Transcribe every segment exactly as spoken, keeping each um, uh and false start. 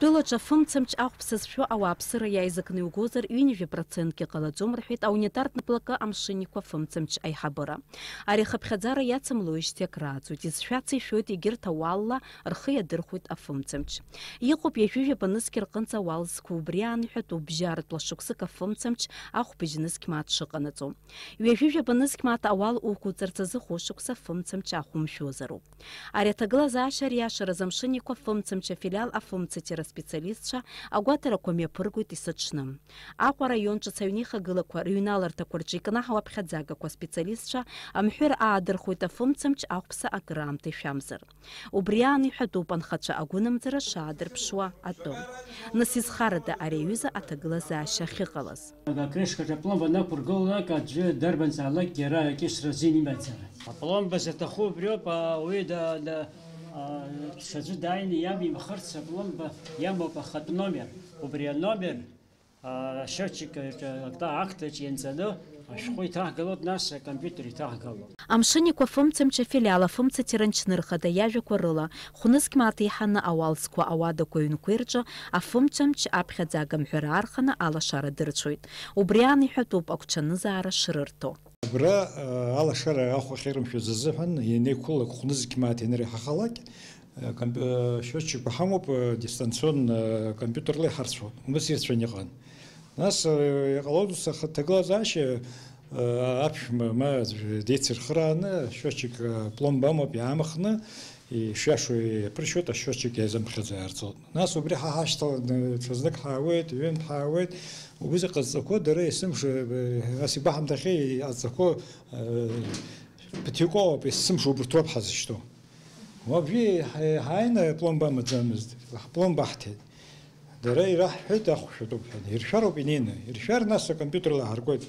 Ҳтәылаҿы афымцамч ахәԥса зшәо ауааԥсыра иааизакны иугозар, ҩынҩажәа процентгьы ҟалаӡом, рҳәеит аунитартә блокы амшынникқәа афымцамч аиҳабыра. Ари ахыԥхьаӡара иацымлоижьҭеи акрааҵуеит, изшәац ишәоит, егьырҭ ауалла рхы иадырхәоит афымцамч. Иҟоуп ҩажәижәаба нызқь рҟынӡа ауал зқәу, убри аан иҳәатәуп бжьаратәла шықәсык афымцамч ахәбыжь нызқь мааҭ шыҟанаҵо. Ҩажәижәаба нызқь мааҭ ауал уқәуҵарц азы хәышықәса афымцамч ахәымшәозароуп. Ари аҭагылазаашьа ариашараз амшынникқәа афымцамч афилиал афымцатәира специалистцәа агәаҭарақәа мҩаԥыргоит есыҽны. Аҟәа араион ҿыц аҩнеихагылақәа рыҩналарҭақәа рҿы икнаҳау аԥхьаӡагақәа аспециалистцәа амҳәыр аадырхәоит афымцамч ахәԥса акраамҭа ишәамзар. Убри аан иҳәатәуп анхацәа агәынамӡара шаадырԥшуа атәы. Нас изхарада ари аҩыза аҭагылазаашьа ахьыҟалаз? Акрышкаҿы апломба нақәыргылалак аӡәы дарбанзаалакгьы ара акьысра азин имаӡам. Апломба заҭаху убриоуп, ауаҩы да-, да-, а, ҽаӡәы дааины иамимхарц апломба иамоуп ахатә номер. Убри аномер, а, ашьотчик аҿы, акта-, актаҿ ианҵаны ашәҟәы иҭаҳгалоит, нас акомпиутер иҭаҳгалоит. Амшынникқәа афымцамч афилиал афымцатә ранчнырхада иажәақәа рыла, хәнызқь мааҭ еиҳаны ауал зқәу ауадақәа ҩнқәеи рҿы афымцамч аԥхьаӡага амҳәыр аарханы алашара дырцәоит. Убри аан иҳәатәуп агәҽанызаара шрырҭо. Абра, э, алашара ахә ахьырымшәаз азыҳәан, ианеиқәылак хәнызқь мааҭ ианареиҳахалак, э, комп-, э, счётчикқәа ҳамоуп, э, дистанционно, э, компиутерла иҳарцәоуп. Убас ирцәан иҟан. Нас, э, иҟалоит ус аха-, ҭагылазаашьа, э, аԥшәма ма аӡә деицырхырааны, счётчик, э, пломба амоуп, иаамхны, ишиашоу иаԥыршьоит, ашьотчик иазымхьаӡо иаарҵоит. Нас убри ҳа ҳашьҭаланы ҽазнык ҳаауеит, ҩынтә ҳаауеит. Убри ҟазҵақәо дара есымш-, ас игәаҳамҭахьеи, иҟазҵақәо, э, ԥыҭҩык ыҟоуп, есымш убырҭ роуп ҳазышьҭоу. Уажәы ҳа-, ҳааины апломба амаӡамызт, ҳпломба ҳҭеит. Дара ираҳҳәеит, ахәшәатәуп ҳәа. Иршәароуп инеины. Иршәар, нас акомпиутерла ҳаркуеит.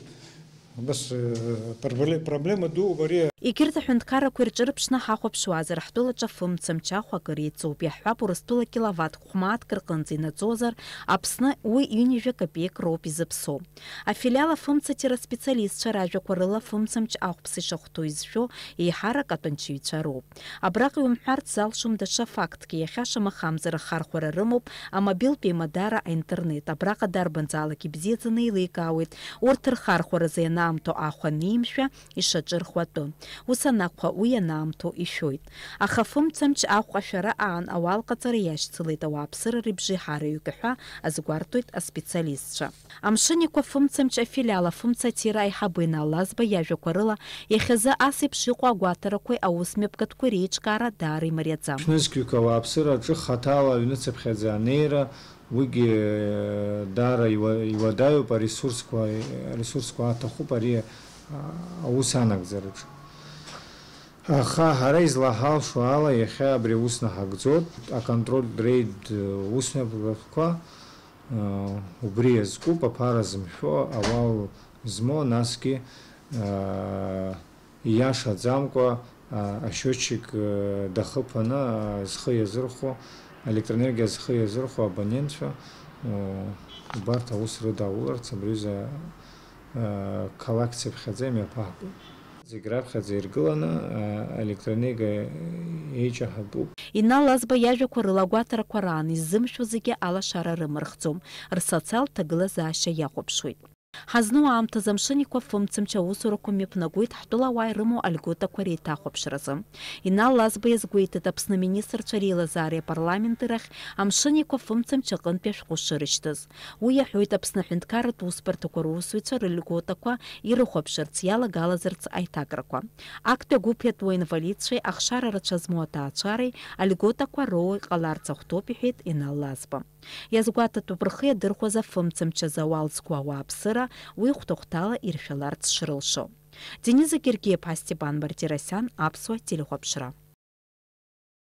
Убас, э, пробле-, проблема дууп ари. Егьырҭ аҳәынҭқаррақәа ирҿырԥшны ҳахәаԥшуазар, ҳтәылаҿы афымцамч ахә акыр еиҵоуп, иаҳҳәап, Урыстәыла киловатт хә-мааҭк рҟынӡа инаӡозар, Аԥсны уи ҩынҩажәа копеик роуп изыԥсоу. Афилиал афымцатә ра специалистцәа ражәақәа рыла, афымцамч ахәԥса ишахәҭоу изшәо еиҳарак атәанчаҩцәа роуп. Абраҟа иумҳәарц залшом даҽа фактк, иахьа шамахамзар ахархәара рымоуп амобилтә еимадара, аинтернет. Абраҟа дарбанзаалак ибзиаӡаны еиликаауеит урҭ рхархәаразы ианаамҭоу ахә анимшәа ишаҿырхуа атәы. Ус анакәха, уи ианаамҭоу ишәоит. Аха афымцамч ахә ҟашәара аан ауал ҟаҵара иашьцылеит ауааԥсыра рыбжеиҳараҩык ҳәа азгәарҭоит аспециалистцәа. Амшынникқәа афымцамч афилиал афымцатә ра аиҳабы Инал Лазба иажәақәа рыла, иахьазы ас еиԥш иҟоу агәаҭарақәеи аусмҩаԥгатәқәеи реиҿкаара даара имариаӡам. Ԥшьнызқьҩык ауааԥсыра аҿы хаҭала аҩныҵыԥхьаӡа анеира, уигьы даара иуа-, иуадаҩуп аресурсқәа, аресурсқәа аҭахуп ари, а, аус анагӡараҿы. Аха ҳара излаҳалшо ала, иахьа абри аус наҳагӡоит, аконтрольтә реид, э, усмҩаԥгатәқәа, э, убри иазкуп, аԥара зымшәо, ауал змоу, насгьы, э, ииашаӡамкәа, э, ашьотчик, э, дахыԥаны, э, зхы иазырхәо, электроенергиа зхы иазырхәо абонентцәа, э, убарҭ аус рыдауларц абри аҩыза Қалақь цыԥхьаӡа имҩаԥаҳгоит. Зегь раԥхьаӡа иргыланы, аелектроенергиа еиҷаҳатәуп. Инал Лазба иажәақәа рыла, агәаҭарақәа раан иззымшәо зегьы алашара рымырхӡом, рсоциалтә ҭагылазаашьа иахәаԥшуеит. Ҳазну аамҭазы амшын еиқәафымцамч аусурақәа мҩаԥнагоит ҳтәылауаа ирымоу алиотақәа реиҭахәаԥшразы. Инал Лазба иазгәеиҭеит, Аԥсны аминистрцәа реилазаареи апарламенти рахь амшын еиқәафымцамч аҟынтәи ашәҟәы шырышьҭыз. Уи иаҳәоит Аԥсны аҳәынҭқарратә усбарҭақәа русзуҩцәа рыльготақәа ирыхәаԥшырц иалагалазарц аиҭакрақәа. Актәи агәыԥ иатәу аинвалидцәеи ахшара рацәа змоу аҭаацәареи альготақәа роуа иҟаларц ахәҭоуп, иҳәеит Инал Лазба. Иазгәаҭатәуп рхы иадырхәаз афымцамч азы ауал зқәу ауааԥсыра уи хәҭахәҭала иршәаларц шрылшо. Дениза Гергиаԥҳа, Степан Мартиросиан, Аԥсуа телехәаԥшра.